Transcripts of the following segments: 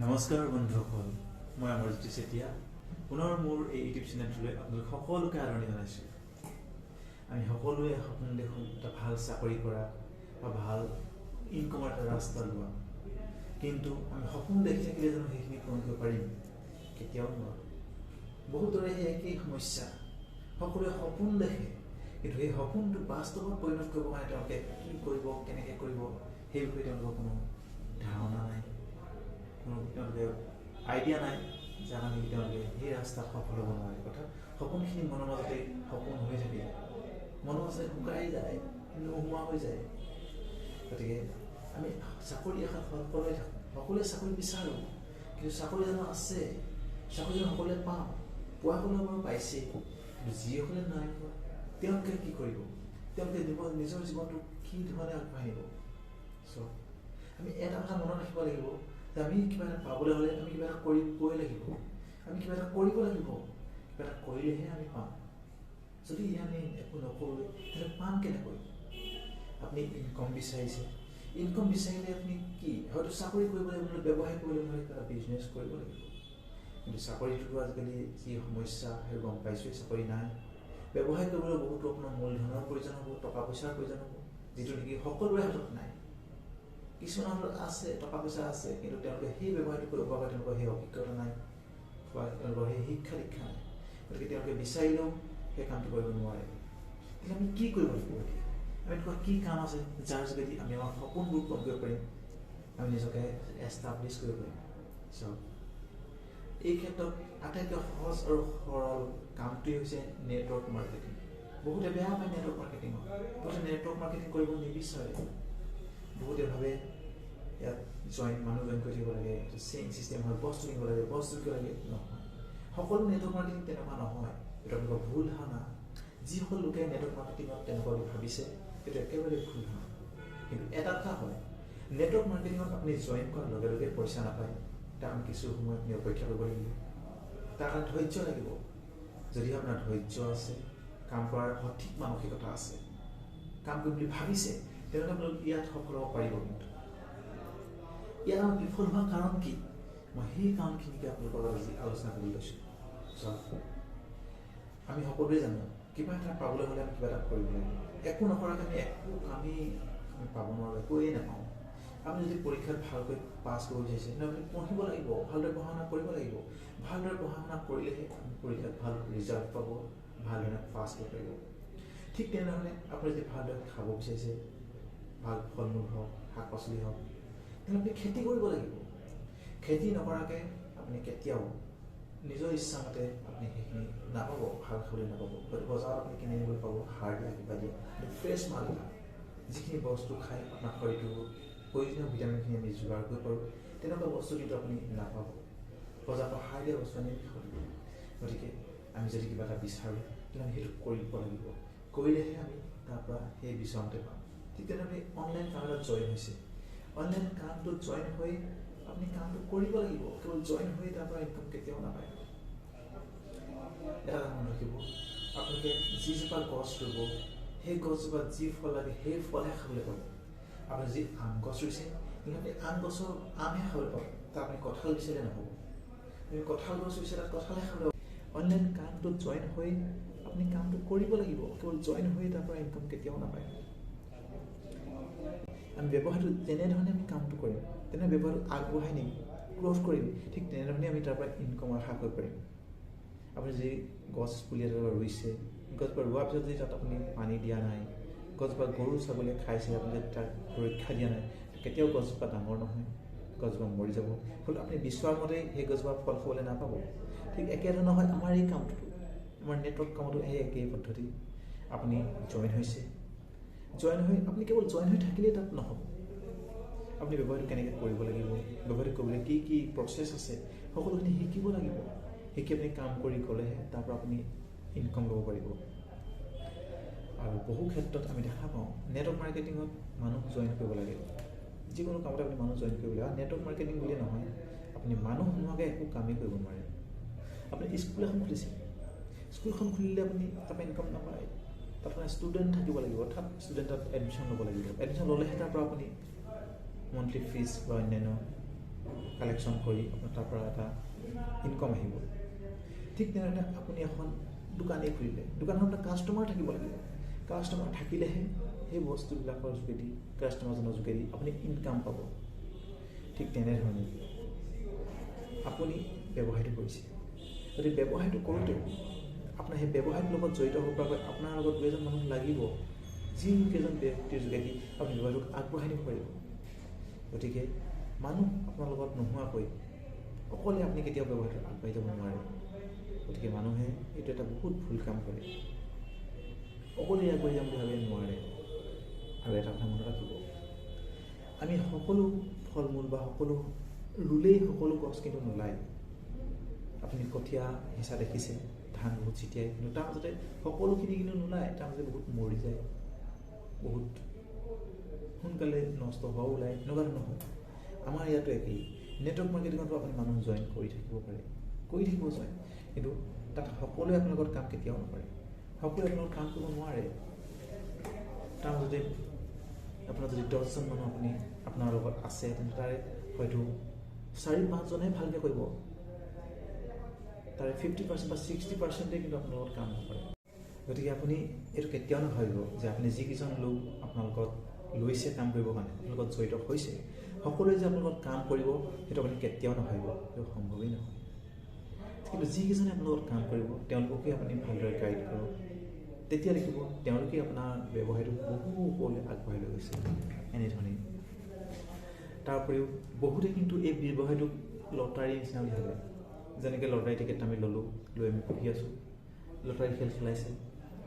নমস্কাৰ বন্ধুসকল, মই অমৰজ্যোতি চেতিয়া। পুনৰ মোৰ এই ইউটিউব চেনেলটোলৈ আপোনালোক সকলোকে আদৰণি জনাইছোঁ। আমি সকলোৱে সপোন দেখোঁ এটা ভাল চাকৰি কৰা বা ভাল ইনকমৰ এটা ৰাস্তা লোৱা। কিন্তু আমি সপোন দেখি থাকিলে জানো সেইখিনি পূৰণ কৰিব পাৰিম? কেতিয়াও নোৱাৰোঁ। বহুতৰে সেই একেই সমস্যা। সকলোৱে সপোন দেখে, কিন্তু সেই সপোনটো বাস্তৱত পৰিণত কৰিবৰ কাৰণে তেওঁলোকে কি কৰিব, কেনেকৈ কৰিব, সেই বিষয়ে তেওঁলোকৰ কোনো ধাৰণা নাই, কোনো তেওঁলোকে আইডিয়া নাই, যাৰ কাৰণে তেওঁলোকে সেই ৰাস্তাত সফল হ'ব নোৱাৰে। অৰ্থাৎ সপোনখিনি মনৰ মাজতে সপোন হৈ থাকে, মনৰ মাজতে শুকাই যায়, নোহোৱা হৈ যায়। গতিকে আমি চাকৰি আশাত সকলোৱে থাকোঁ, সকলোৱে চাকৰি বিচাৰোঁ, কিন্তু চাকৰি জানো আছে? চাকৰি জানো সকলোৱে পাওঁ? পোৱাসকলে বাৰু পাইছে, কিন্তু যিসকলে নাই পোৱা তেওঁলোকে কি কৰিব? তেওঁলোকে নিজৰ জীৱনটো কি ধৰণে আগবাঢ়ি নিব? চ' আমি এটা কথা মনত ৰাখিব লাগিব যে আমি কিবা এটা পাবলৈ হ'লে আমি কিবা এটা কৰিবই লাগিব, আমি কিবা এটা কৰিব লাগিব। কিবা এটা কৰিলেহে আমি পাম। যদি আমি একো নকৰোঁ, তেন্তে পাম কেনেকৈ? আপুনি ইনকম বিচাৰিছে, ইনকম বিচাৰিলে আপুনি কি হয়তো চাকৰি কৰিব লাগিব, নহ'লে ব্যৱসায় কৰিব লাগিব, নহ'লে কিবা এটা বিজনেছ কৰিব লাগিব। কিন্তু চাকৰিটোতো আজিকালি যি সমস্যা সেই গম পাইছোঁৱেই, চাকৰি নাই। ব্যৱসায় কৰিবলৈ বহুতো আপোনাৰ মূলধনৰ প্ৰয়োজন হ'ব, টকা পইচাৰ প্ৰয়োজন হ'ব, যিটো নেকি সকলোৰে হাতত নাই। কিছুমানৰ হাতত আছে, টকা পইচা আছে, কিন্তু তেওঁলোকে সেই ব্যৱসায়টো কৰিব পৰাকৈ তেওঁলোকৰ সেই অভিজ্ঞতা নাই বা তেওঁলোকৰ সেই শিক্ষা দীক্ষা নাই। গতিকে তেওঁলোকে বিচাৰিলেও সেই কামটো কৰিব নোৱাৰে। তেতিয়া আমি কি কৰিব লাগিব? এতিয়া আমি এনেকুৱা কি কাম আছে যাৰ যোগেদি আমি আমাৰ সপোনবোৰ পূৰণ কৰিব পাৰিম, আমি নিজকে এষ্টাব্লিছ কৰিব পাৰিম? চাওক, এই ক্ষেত্ৰত আটাইতকৈ সহজ আৰু সৰল কামটোৱেই হৈছে নেটৱৰ্ক মাৰ্কেটিং। বহুতে বেয়া পায় নেটৱৰ্ক মাৰ্কেটিঙক, বহুতে নেটৱৰ্ক মাৰ্কেটিং কৰিব নিবিচাৰে। বহুতে ভাবে ইয়াত মানুহ জইন কৰি থাকিব লাগে, চেইন চিষ্টেম হয়, বস্তু কিনিব লাগে, বস্তু কিনিব লাগে। নহয়, সকলো নেটৱৰ্ক মাৰ্কেটিং তেনেকুৱা নহয়। এইটো আপোনালোকৰ ভুল ধাৰণা। যিসকল লোকে নেটৱৰ্ক মাৰ্কেটিঙত তেনেকুৱা বুলি ভাবিছে, সেইটো একেবাৰে ভুল ধাৰণা। কিন্তু এটা কথা হয়, নেটৱৰ্ক মাৰ্কেটিঙত আপুনি জইন কৰাৰ লগে লগে পইচা নাপায়। তাৰ কাৰণে কিছু সময় আপুনি অপেক্ষা কৰিব লাগিব, তাৰ কাৰণে ধৈৰ্য লাগিব। যদি আপোনাৰ ধৈৰ্য আছে, কাম কৰাৰ সঠিক মানসিকতা আছে, কাম কৰিম বুলি ভাবিছে, তেনেহ'লে আপোনালোক ইয়াত সফল হ'ব পাৰিব। কিন্তু ইয়াত আমাৰ বিফল হোৱাৰ কাৰণ কি, মই সেই কাৰণখিনিকে আপোনালোকৰ লগত আজি আলোচনা কৰিব লৈছোঁ। চাওক, আমি সকলোৱে জানো কিবা এটা পাবলৈ হ'লে আমি কিবা এটা কৰিব লাগিব। একো নকৰাকৈ আমি একো কামেই আমি পাব নোৱাৰোঁ, একোৱেই নাপাওঁ। আপুনি যদি পৰীক্ষাত ভালকৈ পাছ কৰিব বিচাৰিছে, তেনেহ'লে আপুনি পঢ়িব লাগিব, ভালদৰে পঢ়া শুনা কৰিব লাগিব। ভালদৰে পঢ়া শুনা কৰিলেহে আপুনি পৰীক্ষাত ভাল ৰিজাল্ট পাব, ভালধৰণে পাছ কৰিব পাৰিব। ঠিক তেনেধৰণে আপুনি যদি ভালদৰে খাব বিচাৰিছে, ভাল ফল মূল হওক, শাক পাচলি হওক, তেনেহ'লে আপুনি খেতি কৰিব লাগিব। খেতি নকৰাকৈ আপুনি কেতিয়াও নিজৰ ইচ্ছামতে আপুনি সেইখিনি নাপাব, ভাল খাবলৈ নাপাব। হয়তো বজাৰত আপুনি কিনি আনিবলৈ পাব সাৰ দিয়া কিবা দিয়া, কিন্তু ফ্ৰেছ মাল এটা, যিখিনি বস্তু খাই আপোনাৰ শৰীৰটো প্ৰয়োজনীয় ভিটামিনখিনি আমি যোগাৰ কৰিব পাৰোঁ, তেনেকুৱা বস্তু কিন্তু আপুনি নাপাব। বজাৰৰ পৰা সাৰ দিয়া বস্তু আনি আমি খাব লাগিব। গতিকে আমি যদি কিবা এটা বিচাৰোঁ, তেন্তে আমি সেইটো কৰিব লাগিব, কৰিলেহে আমি তাৰ পৰা সেই বিচৰামতে পাম। ঠিক তেনেদৰে অনলাইন কাম এটাত জইন হৈছে, অনলাইন কামটোত জইন হৈ আপুনি কামটো কৰিব লাগিব। কেৱল জইন হৈ তাৰ পৰা ইনকাম কেতিয়াও নাপায়। এটা কথা মনত ৰাখিব, আপোনালোকে যিজোপা গছ ৰুব, সেই গছজোপাত যি ফল লাগে সেই ফলহে খাবলৈ পাব। আপুনি যি আম গছ ৰুইছে, তেনেহ'লে আপুনি আম গছৰ আমহে খাবলৈ পাব, তাত আপুনি কঁঠাল বিচাৰিলে নহ'ব। আপুনি কঁঠাল গছ ৰুইছে, তাত কঁঠালহে খাবলৈ পাব। অনলাইন কামটোত জইন হৈ আপুনি কামটো কৰিব লাগিব। কেৱল জইন হৈ তাৰ পৰা ইনকাম কেতিয়াও নাপায়। আমি ব্যৱসায়টো যেনেধৰণে আমি কামটো কৰিম, তেনে ব্যৱসায়টো আগবঢ়াই নিম, গ্ৰ'থ কৰিম, ঠিক তেনেধৰণে আমি তাৰ পৰা ইনকমৰ আশা কৰিব পাৰিম। আপুনি যি গছ পুলি এজোপা ৰুইছে, গছজোপা ৰোৱাৰ পিছত যদি তাত আপুনি পানী দিয়া নাই, গছজোপা গৰু ছাগলীয়ে খাইছে, আপুনি যদি তাক সুৰক্ষা দিয়া নাই, কেতিয়াও গছজোপা ডাঙৰ নহয়, গছজোপা মৰি যাব। ফলত আপুনি বিচৰা মতেই সেই গছজোপা ফল খাবলৈ নাপাব। ঠিক একেধৰণৰ হয় আমাৰ এই কামটোতো, আমাৰ নেটৱৰ্ক কামতো সেই একেই পদ্ধতি। আপুনি জইন হৈছে, জইন হৈ আপুনি কেৱল জইন হৈ থাকিলেই তাত নহ'ব। আপুনি ব্যৱসায়টো কেনেকৈ কৰিব লাগিব, ব্যৱসায়টো কৰিবলৈ কি কি প্ৰচেছ আছে, সকলোখিনি শিকিব লাগিব। শিকি আপুনি কাম কৰি গ'লেহে তাৰ পৰা আপুনি ইনকম ল'ব পাৰিব। আৰু বহু ক্ষেত্ৰত আমি দেখা পাওঁ নেটৱৰ্ক মাৰ্কেটিঙত মানুহ জইন কৰিব লাগে। যিকোনো কামতে আপুনি মানুহ জইন কৰিব লাগে। আৰু নেটৱৰ্ক মাৰ্কেটিং বুলিয়ে নহয়, আপুনি মানুহ নোহোৱাকৈ একো কামেই কৰিব নোৱাৰে। আপুনি স্কুল এখন খুলিছে, স্কুলখন খুলিলে আপুনি তাৰপৰা ইনকাম নাপায়। তাত মানে ষ্টুডেণ্ট থাকিব লাগিব, অৰ্থাৎ ষ্টুডেণ্টত এডমিশ্যন ল'ব লাগিব। এডমিশ্যন ল'লেহে তাৰ পৰা আপুনি মন্থলি ফিজ বা অন্যান্য কালেকশ্যন কৰি আপোনাৰ তাৰ পৰা এটা ইনকম আহিব। ঠিক তেনেধৰণে আপুনি এখন দোকানেই খুলিলে, দোকানখনত কাষ্টমাৰ থাকিব লাগিব। কাষ্টমাৰ থাকিলেহে সেই বস্তুবিলাকৰ যোগেদি, কাষ্টমাৰজনৰ যোগেদি আপুনি ইনকাম পাব। ঠিক তেনেধৰণে আপুনি ব্যৱসায়টো কৰিছে, গতিকে ব্যৱসায়টো কৰোঁতেও আপোনাৰ সেই ব্যৱসায়টোৰ লগত জড়িত হ'ব পৰাকৈ আপোনাৰ লগত দুই এজন মানুহ লাগিব, যি কেইজন ব্যক্তিৰ যোগেদি আপুনি ব্যৱসায়টোক আগবঢ়াই নিব পাৰিব। গতিকে মানুহ আপোনাৰ লগত নোহোৱাকৈ অকলে আপুনি কেতিয়াও ব্যৱসায়টো আগবাঢ়ি যাব নোৱাৰে। গতিকে মানুহে এইটো এটা বহুত ভুল কাম কৰে, অকলে আগবাঢ়ি যাম বুলি ভাবে, নোৱাৰে। আৰু এটা কথা মনত ৰাখিব, আমি সকলো ফল মূল বা সকলো ৰুলেই সকলো গছ কিন্তু নোলায়। আপুনি কঠীয়া সিঁচা দেখিছে, ধান বহুত ছিটিয়াই, কিন্তু তাৰ মাজতে সকলোখিনি কিন্তু নোলায়, তাৰ মাজতে বহুত মৰি যায়, বহুত সোনকালে নষ্ট হোৱাও ওলায়, এনেকুৱা ধৰণৰ হয়। আমাৰ ইয়াতো একেই, নেটৱৰ্ক মাৰ্কেটিঙতো আপুনি মানুহ জইন কৰি থাকিব পাৰে, কৰি থাকিব জইন, কিন্তু তাত সকলোৱে আপোনাৰ লগত কাম কেতিয়াও নকৰে, সকলোৱে আপোনাৰ লগত কাম কৰিব নোৱাৰে। তাৰ মাজতে আপোনাৰ যদি 10জন মানুহ আপুনি আপোনাৰ লগত আছে, তেন্তে তাৰে হয়তো 4-5জনেহে ভালকৈ কৰিব, তাৰে 50% বা 60%-এ কিন্তু আপোনাৰ লগত কাম নকৰে। গতিকে আপুনি এইটো কেতিয়াও নাভাবিব যে আপুনি যিকেইজন লোক আপোনাৰ লগত লৈছে কাম কৰিবৰ কাৰণে, আপোনাৰ লগত জড়িত হৈছে, সকলোৱে যে আপোনাৰ লগত কাম কৰিব সেইটো আপুনি কেতিয়াও নাভাবিব, সেইটো সম্ভৱেই নহয়। কিন্তু যিকেইজনে আপোনাৰ লগত কাম কৰিব তেওঁলোককে আপুনি ভালদৰে গাইড কৰক, তেতিয়া দেখিব তেওঁলোকে আপোনাৰ ব্যৱসায়টো বহু ওপৰলৈ আগবঢ়াই লৈ গৈছে। এনেধৰণেই তাৰ উপৰিও বহুতে কিন্তু এই ব্যৱসায়টোক লটাৰীৰ নিচিনা বুলি ভাবে। যেনেকৈ লটাৰী টিকেট আমি ল'লোঁ, লৈ আমি বহি আছোঁ, লটাৰী খেল খেলাইছে,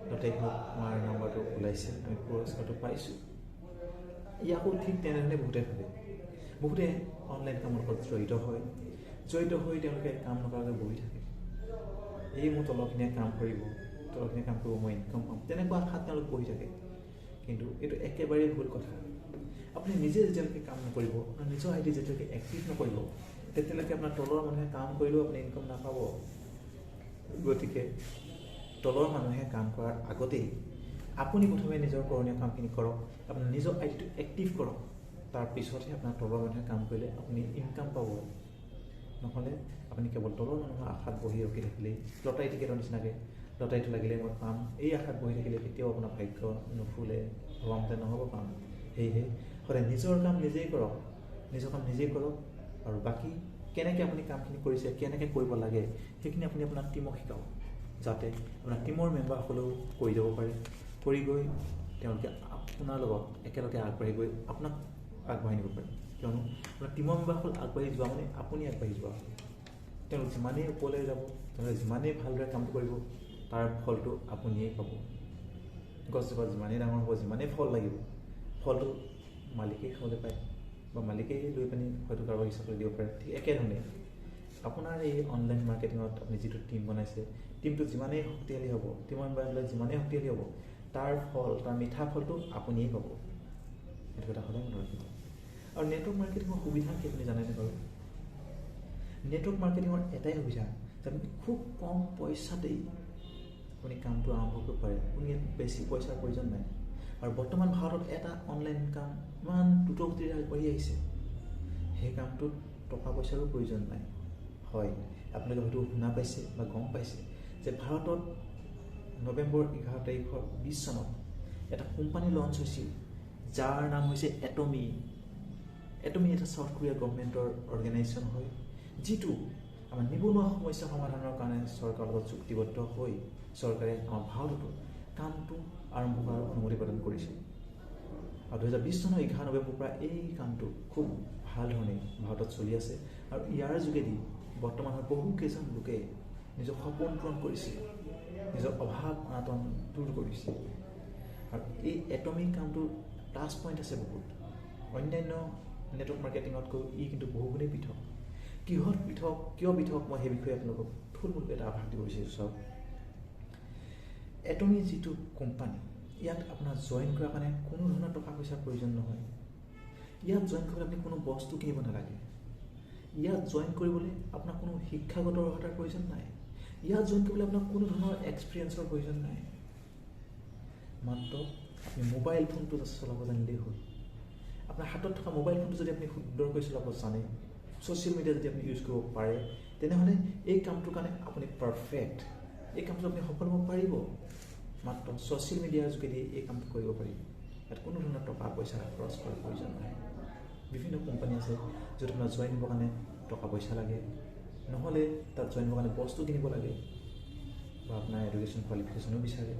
লটাৰী খেলত আমাৰ নাম্বাৰটো ওলাইছে, আমি পুৰস্কাৰটো পাইছোঁ। ইয়াকো ঠিক তেনেধৰণে বহুতে ভাবে। বহুতে অনলাইন কামৰ লগত জড়িত হয়, জড়িত হৈ তেওঁলোকে কাম নকৰাকৈ বহি থাকে। এই মোৰ তলৰখিনিয়ে কাম কৰিব, তলৰখিনিয়ে কাম কৰিব, মই ইনকাম পাম, তেনেকুৱা আশাত তেওঁলোক বহি থাকে। কিন্তু এইটো একেবাৰেই ভুল কথা। আপুনি নিজে যেতিয়ালৈকে কাম নকৰিব, আপোনাৰ নিজৰ আই ডি যেতিয়ালৈকে এক্টিভ নকৰিব, তেতিয়ালৈকে আপোনাৰ তলৰ মানুহে কাম কৰিলেও আপুনি ইনকাম নাপাব। গতিকে তলৰ মানুহে কাম কৰাৰ আগতেই আপুনি প্ৰথমে নিজৰ কৰণীয় কামখিনি কৰক, আপোনাৰ নিজৰ আই ডিটো এক্টিভ কৰক, তাৰপিছতহে আপোনাৰ তলৰ মানুহে কাম কৰিলে আপুনি ইনকাম পাব। নহ'লে আপুনি কেৱল তলৰ মানুহৰ আশাত বহি ৰখি থাকিলেই, লটাৰী টিকেটৰ নিচিনাকৈ লটাৰীটো লাগিলে মই পাম এই আশাত বহি থাকিলে কেতিয়াও আপোনাৰ ভাগ্য নুফুলে, ভবামতে নহ'ব কাম। সেয়েহে সদায় নিজৰ কাম নিজেই কৰক, নিজৰ কাম নিজেই কৰক, আৰু বাকী কেনেকৈ আপুনি কামখিনি কৰিছে, কেনেকৈ কৰিব লাগে সেইখিনি আপুনি আপোনাৰ টীমক শিকাওক, যাতে আপোনাৰ টীমৰ মেম্বাৰসকলেও কৰি যাব পাৰে, কৰি গৈ তেওঁলোকে আপোনাৰ লগত একেলগে আগবাঢ়ি গৈ আপোনাক আগবঢ়াই নিব পাৰে। কিয়নো আপোনাৰ টীমৰ মেম্বাৰসকল আগবাঢ়ি যোৱা মানে আপুনি আগবাঢ়ি যোৱা। তেওঁলোক যিমানেই ওপৰলৈ যাব, তেওঁলোকে যিমানেই ভালদৰে কামটো কৰিব, তাৰ ফলটো আপুনিয়েই পাব। গছজোপা যিমানেই ডাঙৰ হ'ব, যিমানেই ফল লাগিব, ফলটো মালিকেই খাবলৈ পায় বা মালিকেই লৈ পিনি হয়তো কাৰোবাক হিচাপে দিব পাৰে। ঠিক একেধৰণে আপোনাৰ এই অনলাইন মাৰ্কেটিঙত আপুনি যিটো টীম বনাইছে, টীমটো যিমানেই শক্তিশালী হ'ব, টীমৰ মেম্বাৰবিলাক যিমানেই শক্তিশালী হ'ব, তাৰ ফল, তাৰ মিঠা ফলটো আপুনিয়েই পাব। সেইটো কথা সদায় মনত ৰাখিব। আৰু নেটৱৰ্ক মাৰ্কেটিঙৰ সুবিধা কি আপুনি জানেনে বাৰু? নেটৱৰ্ক মাৰ্কেটিঙৰ এটাই সুবিধা যে আপুনি খুব কম পইচাতেই আপুনি কামটো আৰম্ভ কৰিব পাৰে, আপুনি ইয়াত বেছি পইচাৰ প্ৰয়োজন নাই। আৰু বৰ্তমান ভাৰতত এটা অনলাইন কাম ইমান দ্ৰুতগতিৰে আগবাঢ়ি আহিছে, সেই কামটোত টকা পইচাৰো প্ৰয়োজন নাই। হয়, আপোনালোকে হয়তো শুনা পাইছে বা গম পাইছে যে ভাৰতত নৱেম্বৰ 11 তাৰিখৰ 20 চনত এটা কোম্পানী লঞ্চ হৈছিল, যাৰ নাম হৈছে এটমি। এটমি এটা চাউথ কোৰিয়া গভমেণ্টৰ অৰ্গেনাইজেশ্যন হয়, যিটো আমাৰ নিবনুৱা সমস্যা সমাধানৰ কাৰণে চৰকাৰৰ লগত চুক্তিবদ্ধ হৈ চৰকাৰে আমাৰ ভাৰততো কামটো আৰম্ভ কৰাৰ অনুমতি প্ৰদান কৰিছে। আৰু 2020 চনৰ 11 নৱেম্বৰৰ পৰা এই কামটো খুব ভাল ধৰণে ভাৰতত চলি আছে, আৰু ইয়াৰ যোগেদি বৰ্তমান বহুকেইজন লোকে নিজৰ সপোন পূৰণ কৰিছে, নিজৰ অভাৱ অনাটন দূৰ কৰিছে। আৰু এই এটমিক কামটোৰ প্লাছ পইণ্ট আছে বহুত, অন্যান্য নেটৱৰ্ক মাৰ্কেটিঙতকৈ ই কিন্তু বহুগুণেই পৃথক। কিহত পৃথক, কিয় পৃথক, মই সেই বিষয়ে আপোনালোকক থুলমূলকৈ এটা আভাস দিব বিচাৰিছোঁ। চাওক, এটমি যিটো কোম্পানী, ইয়াত আপোনাৰ জইন কৰাৰ কাৰণে কোনো ধৰণৰ টকা পইচাৰ প্ৰয়োজন নহয়। ইয়াত জইন কৰিবলৈ আপুনি কোনো বস্তু কিনিব নালাগে। ইয়াত জইন কৰিবলৈ আপোনাৰ কোনো শিক্ষাগত অৰ্হতাৰ প্ৰয়োজন নাই। ইয়াত জইন কৰিবলৈ আপোনাক কোনো ধৰণৰ এক্সপিৰিয়েঞ্চৰ প্ৰয়োজন নাই। মাত্ৰ আপুনি মোবাইল ফোনটো চলাব জানিলেই হ'ল। আপোনাৰ হাতত থকা মোবাইল ফোনটো যদি আপুনি সুন্দৰকৈ চলাব জানে, ছ'চিয়েল মিডিয়া যদি আপুনি ইউজ কৰিব পাৰে, তেনেহ'লে এই কামটোৰ কাৰণে আপুনি পাৰফেক্ট। এই কামটো আপুনি সফল হ'ব পাৰিব। মাত্ৰ ছ'চিয়েল মিডিয়াৰ যোগেদি এই কামটো কৰিব পাৰি। ইয়াত কোনো ধৰণৰ টকা পইচা খৰচ কৰাৰ প্ৰয়োজন নাই। বিভিন্ন কোম্পানী আছে য'ত আপোনাৰ জইন হ'বৰ কাৰণে টকা পইচা লাগে, নহ'লে তাত জইন হ'বৰ কাৰণে বস্তু কিনিব লাগে বা আপোনাৰ এডুকেশ্যন কোৱালিফিকেশ্যনো বিচাৰে।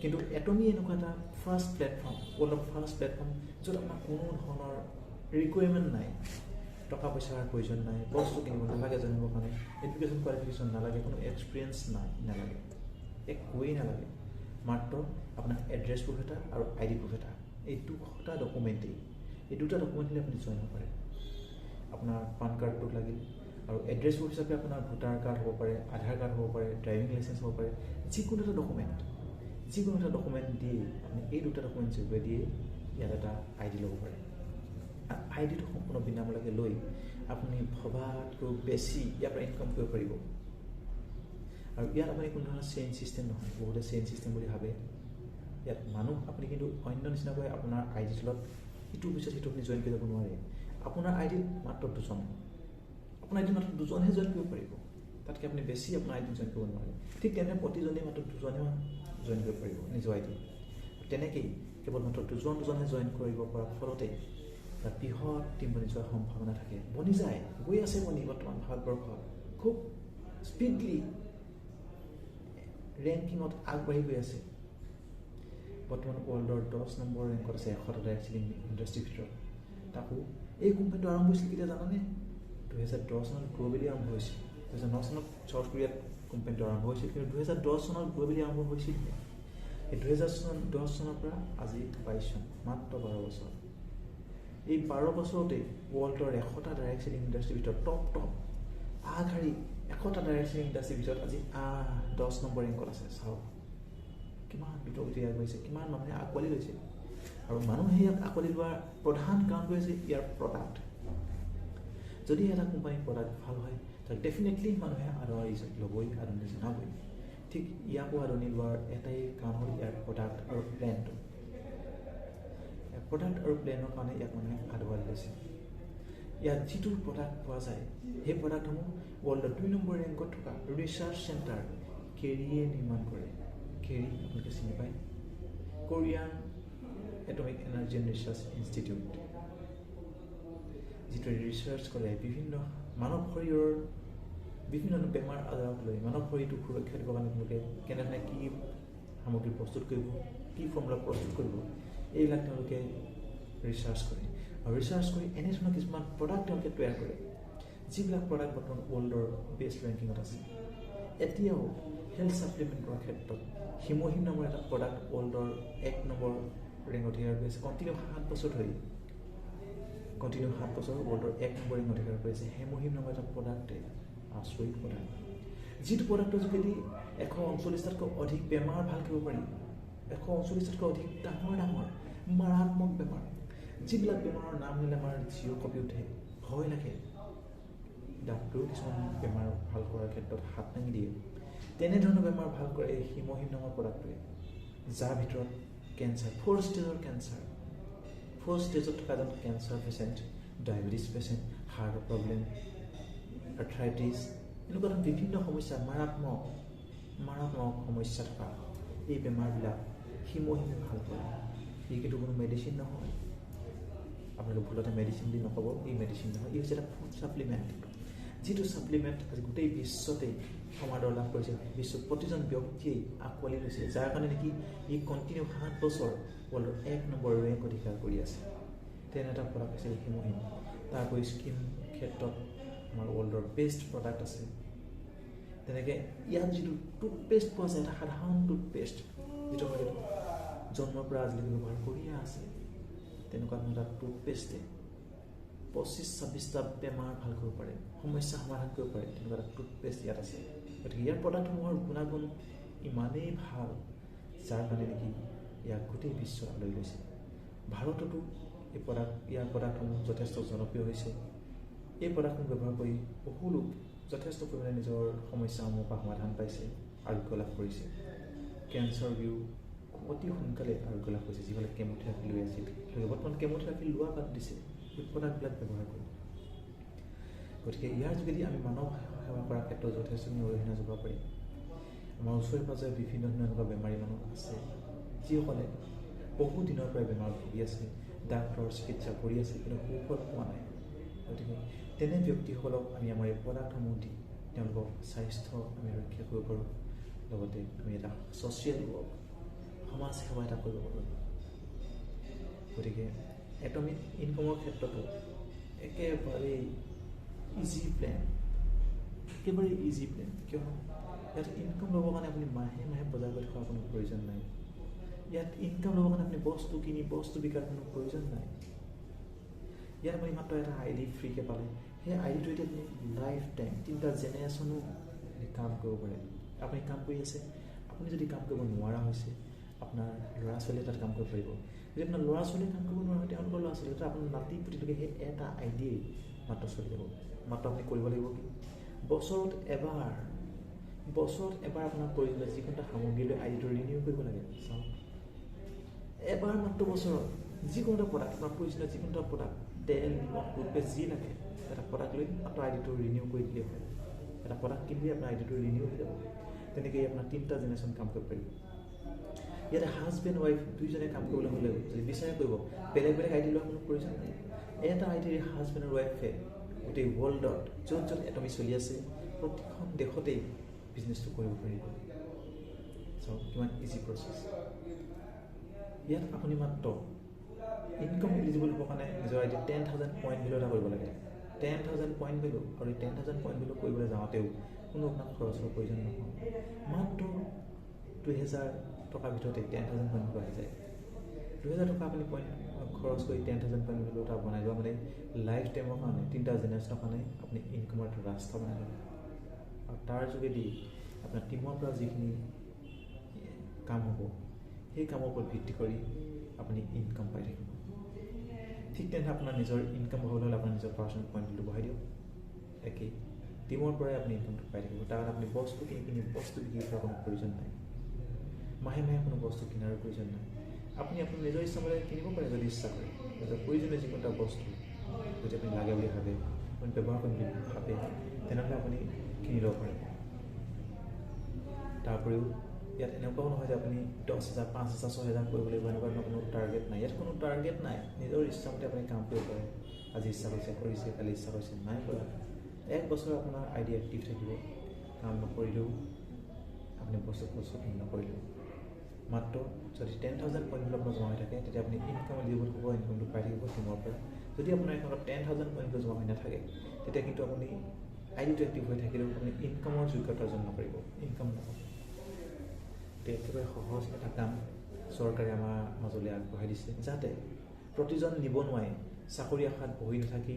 কিন্তু এটমি এনেকুৱা এটা ফাৰ্ষ্ট প্লেটফৰ্ম, ৱৰ্ল্ডৰ ফাৰ্ষ্ট প্লেটফৰ্ম, য'ত আপোনাৰ কোনো ধৰণৰ ৰিকুৱাৰমেণ্ট নাই, টকা পইচাৰ প্ৰয়োজন নাই, বস্তু কিনিব নালাগে জইন হ'বৰ কাৰণে, এডুকেশ্যন কোৱালিফিকেশ্যন নালাগে, কোনো এক্সপিৰিয়েঞ্চ নাই, নালাগে, একোৱেই নালাগে। মাত্ৰ আপোনাৰ এড্ৰেছ প্ৰুফ এটা আৰু আই ডি প্ৰুফ এটা, এই দুটা ডকুমেণ্টেই, এই দুটা ডকুমেণ্ট হ'লে আপুনি জইন হ'ব পাৰে। আপোনাৰ পান কাৰ্ডটো লাগিল আৰু এড্ৰেছ প্ৰুফ হিচাপে আপোনাৰ ভোটাৰ কাৰ্ড হ'ব পাৰে, আধাৰ কাৰ্ড হ'ব পাৰে, ড্ৰাইভিং লাইচেঞ্চ হ'ব পাৰে, যিকোনো এটা ডকুমেণ্ট, যিকোনো এটা ডকুমেণ্ট দিয়ে আপুনি এই দুটা ডকুমেণ্ট যোগেদিয়ে ইয়াত এটা আই ডি ল'ব পাৰে। আই ডিটো সম্পূৰ্ণ বিনামূলীয়াকৈ লৈ আপুনি ভবাতকৈও বেছি ইয়াৰ পৰা ইনকাম কৰিব পাৰিব। আৰু ইয়াত আপুনি কোনো ধৰণৰ চেইন ছিষ্টেম নহয়, বহুতে চেইন ছিষ্টেম বুলি ভাবে। ইয়াত মানুহ আপুনি কিন্তু অন্য নিচিনাকৈ আপোনাৰ আই ডি তলত ইটোৰ পিছত সিটো আপুনি জইন কৰি যাব নোৱাৰে। আপোনাৰ আই ডিত মাত্ৰ দুজন, আপোনাৰ আই ডিত মাত্ৰ দুজনহে জইন কৰিব পাৰিব, তাতকৈ আপুনি বেছি আপোনাৰ আই ডিত জইন কৰিব নোৱাৰে। ঠিক তেনেদৰে প্ৰতিজনেই মাত্ৰ দুজনহে জইন কৰিব পাৰিব নিজৰ আই ডি। তেনেকেই কেৱল মাত্ৰ দুজন দুজনহে জইন কৰিব পৰাৰ ফলতে এটা বৃহৎ টীম বনি যোৱাৰ সম্ভাৱনা থাকে, বনি যায়, গৈ আছে বনি। বৰ্তমান ভাৰতবৰ্ষত খুব স্পীডলি ৰেংকিঙত আগবাঢ়ি গৈ আছে। বৰ্তমান ৱৰ্ল্ডৰ 10 নম্বৰ ৰেংকত আছে 100টা ডাইৰেক্ট চেলিং ইণ্ডাষ্ট্ৰীৰ ভিতৰত। তাকো এই কোম্পানীটো আৰম্ভ হৈছিল কেতিয়া জানানে? 2010 চনত গ্ল'বেলি আৰম্ভ হৈছিল। 2009 চনত চাউথ কোৰিয়াত কোম্পানীটো আৰম্ভ হৈছিল, কিন্তু 2010 চনত গ্ল'বেলি আৰম্ভ হৈছিল। এই 2010 চনৰ পৰা আজি 22 চন, মাত্ৰ 12 বছৰ। এই 12 বছৰতেই ৱৰ্ল্ডৰ 100টা ডাইৰেক্ট চেলিং ইণ্ডাষ্ট্ৰীৰ ভিতৰত টপ টপ আগশাৰী 100টা ডাইৰেক্ট চেলিং ইণ্ডাষ্ট্ৰীৰ ভিতৰত আজি 10 নম্বৰ ৰেংকত আছে। চাওক কিমান দ্ৰুতগতিৰে আগবাঢ়িছে, কিমান মানুহে আঁকোৱালি লৈছে। আৰু মানুহে ইয়াক আঁকোৱালি লোৱাৰ প্ৰধান কাৰণটো হৈছে ইয়াৰ প্ৰডাক্ট। যদি এটা কোম্পানীৰ প্ৰডাক্ট ভাল হয়, তাক ডেফিনেটলি মানুহে আদৰি ল'বই, আদৰণি জনাবই। ঠিক ইয়াকো আদৰণি লোৱাৰ এটাই কাৰণ হ'ল ইয়াৰ প্ৰডাক্ট আৰু প্লেনটো। প্ৰডাক্ট আৰু প্লেনৰ কাৰণে ইয়াক মানুহে আদৰি লৈছে। ইয়াত যিটো প্ৰডাক্ট পোৱা যায়, সেই প্ৰডাক্টসমূহ ৱৰ্ল্ডৰ 2 নম্বৰ ৰেংকত থকা ৰিচাৰ্চ চেণ্টাৰ কেৰিয়ে নিৰ্মাণ কৰে। কেৰি আপোনালোকে চিনি পায়, Korean atomic energy and research institute, যিটোৱে ৰিচাৰ্চ কৰে বিভিন্ন মানৱ শৰীৰৰ বিভিন্ন বেমাৰ আজাৰক লৈ, মানৱ শৰীৰটোক সুৰক্ষা দিবৰ কাৰণে তেওঁলোকে কেনেধৰণে কি সামগ্ৰী প্ৰস্তুত কৰিব, কি ফৰ্মুলা প্ৰস্তুত কৰিব, এইবিলাক তেওঁলোকে ৰিচাৰ্চ কৰে। আৰু ৰিচাৰ্চ কৰি এনেধৰণৰ কিছুমান প্ৰডাক্ট তেওঁলোকে তৈয়াৰ কৰে, যিবিলাক প্ৰডাক্ট বৰ্তমান ৱৰ্ল্ডৰ বেষ্ট ৰেংকিঙত আছে। এতিয়াও হেল্থ ছাপ্লিমেণ্টৰ ক্ষেত্ৰত হিমোহিম নামৰ এটা প্ৰডাক্ট ৱৰ্ল্ডৰ 1 নম্বৰ ৰেংক অধিকাৰ কৰি আছে কণ্টিনিউ 7 বছৰ ধৰি, কণ্টিনিউ 7 বছৰ ৱৰ্ল্ডৰ 1 নম্বৰ ৰেংক অধিকাৰ কৰিছে হেমোহিম নামৰ এটা প্ৰডাক্টে। আচৰিত প্ৰডাক্ট, যিটো প্ৰডাক্টৰ যোগেদি 139টাতকৈ অধিক বেমাৰ ভাল কৰিব পাৰি, 139টাতকৈ অধিক ডাঙৰ ডাঙৰ মাৰাত্মক বেমাৰ, যিবিলাক বেমাৰৰ নাম শুনিলে আমাৰ জিঅ' কঁপি উঠে, ভয় লাগে, ডাক্তৰেও কিছুমান বেমাৰ ভাল কৰাৰ ক্ষেত্ৰত হাত দাঙি দিয়ে, তেনেধৰণৰ বেমাৰ ভাল কৰে এই হিমোহিম নামৰ প্ৰডাক্টটোৱে, যাৰ ভিতৰত কেঞ্চাৰ, 4 ষ্টেজৰ কেঞ্চাৰ, 4 ষ্টেজত থকা এজন কেঞ্চাৰ পেচেণ্ট, ডায়েবেটিছ পেচেণ্ট, হাৰ্টৰ প্ৰব্লেম, আৰ্থ্ৰাইটিছ, এনেকুৱা ধৰণৰ বিভিন্ন সমস্যা, মাৰাত্মক মাৰাত্মক সমস্যা থকা এই বেমাৰবিলাক হিমোহিমে ভাল কৰে। ই কিন্তু কোনো মেডিচিন নহয়, আপোনালোকে ভুলতে মেডিচিন বুলি নক'ব, ই মেডিচিন নহয়, ই হৈছে এটা ফুড ছাপ্লিমেণ্ট, যিটো ছাপ্লিমেণ্ট আজি গোটেই বিশ্বতেই সমাদৰ লাভ কৰিছে, বিশ্বৰ প্ৰতিজন ব্যক্তিয়েই আঁকোৱালি লৈছে, যাৰ কাৰণে নেকি ই কণ্টিনিউ 7 বছৰ ৱৰ্ল্ডৰ 1 নম্বৰ ৰেংক অধিকাৰ কৰি আছে। তেনে এটা প্ৰডাক্ট হৈছে হিমোহিম। তাৰোপৰি স্কিন ক্ষেত্ৰত আমাৰ ৱৰ্ল্ডৰ বেষ্ট প্ৰডাক্ট আছে। তেনেকৈ ইয়াত যিটো টুথপেষ্ট পোৱা যায়, এটা সাধাৰণ টুথপেষ্ট যিটো আপোনালোকে জন্মৰ পৰা আজিলৈকে ব্যৱহাৰ কৰিয়ে আছে, তেনেকুৱা ধৰণৰ এটা টুথপেষ্টে 25-26টা বেমাৰ ভাল কৰিব পাৰে, সমস্যা সমাধান কৰিব পাৰে, তেনেকুৱা এটা টুথপেষ্ট ইয়াত আছে। গতিকে ইয়াৰ প্ৰডাক্টসমূহৰ গুণাগুণ ইমানেই ভাল, যাৰ কাৰণে নেকি ইয়াক গোটেই বিশ্বত আদৰি লৈছে। ভাৰততো এই প্ৰডাক্ট, ইয়াৰ প্ৰডাক্টসমূহ যথেষ্ট জনপ্ৰিয় হৈছে। এই প্ৰডাক্টসমূহ ব্যৱহাৰ কৰি বহু লোক যথেষ্ট পৰিমাণে নিজৰ সমস্যাসমূহৰ পৰা সমাধান পাইছে, আৰোগ্য লাভ কৰিছে। কেঞ্চাৰ ৰোগীও অতি সোনকালে আৰোগ্য লাভ কৰিছে, যিসকলে কেম'থেৰাপি লৈ আছিল, তেওঁলোকে বৰ্তমান কেম'থেৰাপি লোৱা বাদ দিছে এই প্ৰডাক্টবিলাক ব্যৱহাৰ কৰি। গতিকে ইয়াৰ যোগেদি আমি মানৱ সেৱা কৰাৰ ক্ষেত্ৰত যথেষ্টখিনি অৰিহণা যোগাব পাৰিম। আমাৰ ওচৰে পাঁজৰে বিভিন্ন ধৰণৰ এনেকুৱা বেমাৰী মানুহ আছে যিসকলে বহু দিনৰ পৰাই বেমাৰত ভুগি আছে, ডাক্তৰৰ চিকিৎসা কৰি আছে, কিন্তু সুফল পোৱা নাই। গতিকে তেনে ব্যক্তিসকলক আমি আমাৰ এই প্ৰডাক্টসমূহ দি তেওঁলোকক স্বাস্থ্য আমি ৰক্ষা কৰিব পাৰোঁ, লগতে আমি এটা ছ'চিয়েল ৱৰ্ক, সমাজ সেৱা এটা কৰিব পাৰোঁ। গতিকে এটমিত ইনকমৰ ক্ষেত্ৰতো একেবাৰেই ইজি প্লেন, একেবাৰে ইজি প্লেন। কিয়নো ইয়াত ইনকম ল'বৰ কাৰণে আপুনি মাহে মাহে বজাৰ কৰি থকাৰ কোনো প্ৰয়োজন নাই। ইয়াত ইনকাম ল'বৰ কাৰণে আপুনি বস্তু কিনি বস্তু বিকাৰ কোনো প্ৰয়োজন নাই। ইয়াত আপুনি মাত্ৰ এটা আই ডি ফ্ৰীকৈ পালে, সেই আই ডিটো এতিয়া আপুনি লাইফ টাইম তিনিটা জেনেৰেশ্যনো কাম কৰিব পাৰে। আপুনি কাম কৰি আছে, আপুনি যদি কাম কৰিব নোৱাৰা হৈছে, আপোনাৰ ল'ৰা ছোৱালীয়ে তাত কাম কৰিব পাৰিব। যদি আপোনাৰ ল'ৰা ছোৱালীয়ে কাম কৰিব নোৱাৰা হয়, তেওঁলোকৰ ল'ৰা ছোৱালী, আপোনাৰ নাতি পুতিলৈকে সেই এটা আই ডিয়েই মাত্ৰ চলি যাব। মাত্ৰ আপুনি কৰিব লাগিব কি, বছৰত এবাৰ আপোনাৰ প্ৰয়োজনীয় যিকোনো এটা সামগ্ৰী লৈ আই ডিটো ৰিনিউ কৰিব লাগে। চাওক, এবাৰ মাত্ৰ বছৰত যিকোনো এটা প্ৰডাক্ট, আপোনাৰ প্ৰয়োজনীয় যিকোনো এটা প্ৰডাক্ট, তেল, নিমখ, টুথপেষ্ট যি লাগে, এটা প্ৰডাক্ট লৈ মাত্ৰ আই ডিটো ৰিনিউ কৰি দিলেই হয়। এটা প্ৰডাক্ট কিনিলেই আপোনাৰ আই ডিটো ৰিনিউ হৈ যাব। তেনেকেই আপোনাৰ তিনিটা জেনেৰেশ্যন কাম কৰিব পাৰিব। ইয়াতে হাজবেণ্ড ৱাইফ দুইজনে কাম কৰিবলৈ হ'লেও যদি বিচাৰে কৰিব, বেলেগ বেলেগ আই ডি লোৱাৰ কোনো প্ৰয়োজন নাই। এটা আই ডিৰে হাজবেণ্ড আৰু ৱাইফে গোটেই ৱৰ্ল্ডত য'ত য'ত এটমি চলি আছে, প্ৰতিখন দেশতেই বিজনেছটো কৰিব পাৰিব। চাওক কিমান ইজি প্ৰচেছ। ইয়াত আপুনি মাত্ৰ ইনকাম এলিজিবল হ'বৰ কাৰণে নিজৰ আই ডি 10,000 পইণ্ট ভেলু এটা কৰিব লাগে। 10,000 পইণ্ট ভেলু, আৰু এই 10,000 পইণ্ট ভেলু কৰিবলৈ যাওঁতেও কোনো আপোনাক খৰচৰ প্ৰয়োজন নহয়। মাত্ৰ 2000 টকাৰ ভিতৰতে 10,000 পইণ্ট ভেলু আহি যায়। 2000 টকা আপুনি পইণ্ট খৰচ কৰি 10,000 পইণ্ট ভেলু এটা বনাই লোৱা মানে লাইফ টাইমৰ কাৰণে, তিনিটা জেনেৰেশ্যনৰ কাৰণে আপুনি ইনকামৰ এটা ৰাস্তা বনাই ল'লে। আৰু তাৰ যোগেদি আপোনাৰ টীমৰ পৰা যিখিনি কাম হ'ব, সেই কামৰ ওপৰত ভিত্তি কৰি আপুনি ইনকাম পাই থাকিব। ঠিক তেনেদৰে আপোনাৰ নিজৰ ইনকাম হ'বলৈ হ'লে আপোনাৰ নিজৰ পাৰ্চনেল পইণ্ট ভেলু বঢ়াই দিয়ক। একেই টীমৰ পৰাই আপুনি ইনকামটো পাই থাকিব। তাৰ কাৰণে আপুনি বস্তু কিনি কিনি বস্তু বিক্ৰী কৰাৰ কোনো প্ৰয়োজন নাই। মাহে মাহে কোনো বস্তু কিনাৰো প্ৰয়োজন নাই। আপুনি আপোনাৰ নিজৰ ইচ্ছামতে কিনিব পাৰে যদি ইচ্ছা কৰে। নিজৰ প্ৰয়োজনীয় যিকোনো এটা বস্তু যদি আপুনি লাগে বুলি ভাবে, আপুনি ব্যৱহাৰ কৰিম বুলি ভাবে, তেনেহ'লে আপুনি কিনি ল'ব পাৰে। তাৰ উপৰিও ইয়াত এনেকুৱাও নহয় যে আপুনি 10,000, 5,000, 6,000 কৰিব লাগিব, এনেকুৱা ধৰণৰ কোনো টাৰ্গেট নাই। ইয়াত কোনো টাৰ্গেট নাই। নিজৰ ইচ্ছামতে আপুনি কাম কৰিব পাৰে। আজি ইচ্ছা কৰিছে কৰিছে, কালি ইচ্ছা কৰিছে নাই কৰা। এক বছৰ আপোনাৰ আই ডি এক্টিভ থাকিব, কাম নকৰিলেও, আপুনি বস্তু বস্তু নকৰিলেও। মাত্ৰ যদি 10,000 পইণ্ট আপোনাৰ জমা হৈ থাকে, তেতিয়া আপুনি ইনকাম এলিজিবল হ'ব, ইনকামটো পাই থাকিব টীমৰ পৰা। যদি আপোনাৰ একাউণ্টত 10,000 পইণ্ট জমা হৈ নাথাকে, তেতিয়া কিন্তু আপুনি আই ডিটো এক্টিভ হৈ থাকিলেও আপুনি ইনকামৰ যোগ্যতা অৰ্জন নকৰিব, ইনকাম নাপাব। গতিকে একেবাৰে সহজ এটা কাম চৰকাৰে আমাৰ মাজলৈ আগবঢ়াই দিছে, যাতে প্ৰতিজন নিবনুৱাই চাকৰি আশাত বহি নাথাকি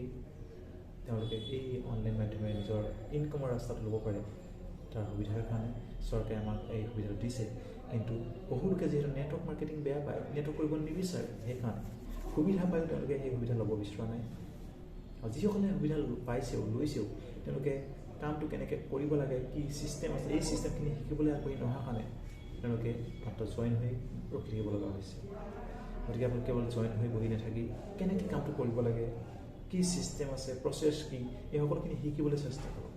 তেওঁলোকে এই অনলাইন মাধ্যমেৰে নিজৰ ইনকামৰ ৰাস্তাটো ল'ব পাৰে। তাৰ সুবিধাৰ কাৰণে চৰকাৰে আমাক এই সুবিধাটো দিছে। কিন্তু বহু লোকে যিহেতু নেটৱৰ্ক মাৰ্কেটিং বেয়া পায়, নেটৱৰ্ক কৰিব নিবিচাৰে, সেইকাৰণে সুবিধা পায়ো তেওঁলোকে সেই সুবিধা ল'ব বিচৰা নাই। আৰু যিসকলে সুবিধা পাইছেও, লৈছেও, তেওঁলোকে কামটো কেনেকৈ কৰিব লাগে, কি ছিষ্টেম আছে, এই ছিষ্টেমখিনি শিকিবলৈ আগবাঢ়ি নহাৰ কাৰণে তেওঁলোকে মাত্ৰ জইন হৈ ৰখি থাকিব লগা হৈছে। গতিকে আপুনি কেৱল জইন হৈ বহি নাথাকি কেনেকৈ কামটো কৰিব লাগে, কি ছিষ্টেম আছে, প্ৰচেছ কি, এই সকলোখিনি শিকিবলৈ চেষ্টা কৰক।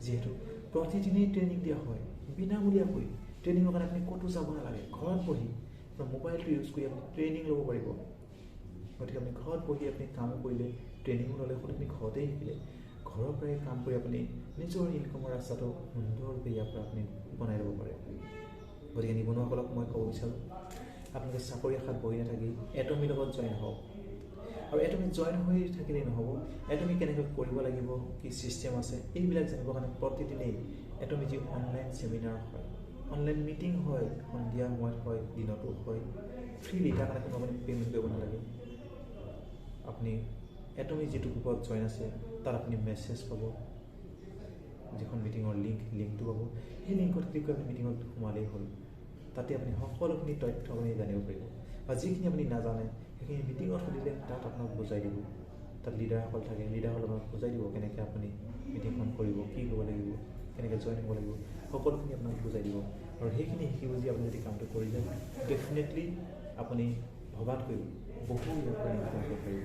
যিহেতু প্ৰতিদিনেই ট্ৰেইনিং দিয়া হয় বিনামূলীয়াকৈ। ট্ৰেইনিঙৰ কাৰণে আপুনি ক'তো যাব নালাগে। ঘৰত বহি আপোনাৰ মোবাইলটো ইউজ কৰি আপুনি ট্ৰেইনিং ল'ব পাৰিব। গতিকে আপুনি ঘৰত বহি আপুনি কামো কৰিলে, ট্ৰেইনিঙো ল'লে, সকলোখিনি ঘৰতেই শিকিলে। ঘৰৰ পৰাই কাম কৰি আপুনি নিজৰ ইনকামৰ ৰাস্তাটো সুন্দৰৰূপে ইয়াৰ পৰা আপুনি বনাই ল'ব পাৰে। গতিকে নিবনুৱাসকলক মই ক'ব বিচাৰোঁ, আপোনালোকে চাকৰি আশাত বহি নাথাকি এটমিৰ লগত জইন হওক। আৰু এটমিত জইন হৈ থাকিলেই নহ'ব, এটমি কেনেকৈ কৰিব লাগিব, কি ছিষ্টেম আছে, এইবিলাক জানিবৰ কাৰণে প্ৰতিদিনেই এটমি যি অনলাইন ছেমিনাৰ হয়, অনলাইন মিটিং হয়, সন্ধিয়া সময়ত হয়, দিনতো হয়, ফ্ৰীলি, তাৰ কাৰণে কোনো আপুনি পে'মেণ্ট কৰিব নালাগে। আপুনি এটমি যিটো গ্ৰুপত জইন আছে, তাত আপুনি মেছেজ পাব, যিখন মিটিঙৰ লিংকটো পাব। সেই লিংকত ক্লিক কৰি আপুনি মিটিঙত সোমালেই হ'ল। তাতে আপুনি সকলোখিনি তথ্য আপুনি জানিব পাৰিব, বা যিখিনি আপুনি নাজানে সেইখিনি মিটিঙত সুধিলে তাত আপোনাক বুজাই দিব। তাত লিডাৰসকল থাকে, লিডাৰসকলে আপোনাক বুজাই দিব কেনেকৈ আপুনি মিটিংখন কৰিব, কি কৰিব লাগিব, কেনেকৈ জইন হ'ব লাগিব, সকলোখিনি আপোনাক বুজাই দিব। আৰু সেইখিনি শিকি বুজি আপুনি যদি কামটো কৰি যায়, ডেফিনেটলি আপুনি ভবাতকৈও বহু ইয়াৰ পৰা ইনকাম কৰিব পাৰিব।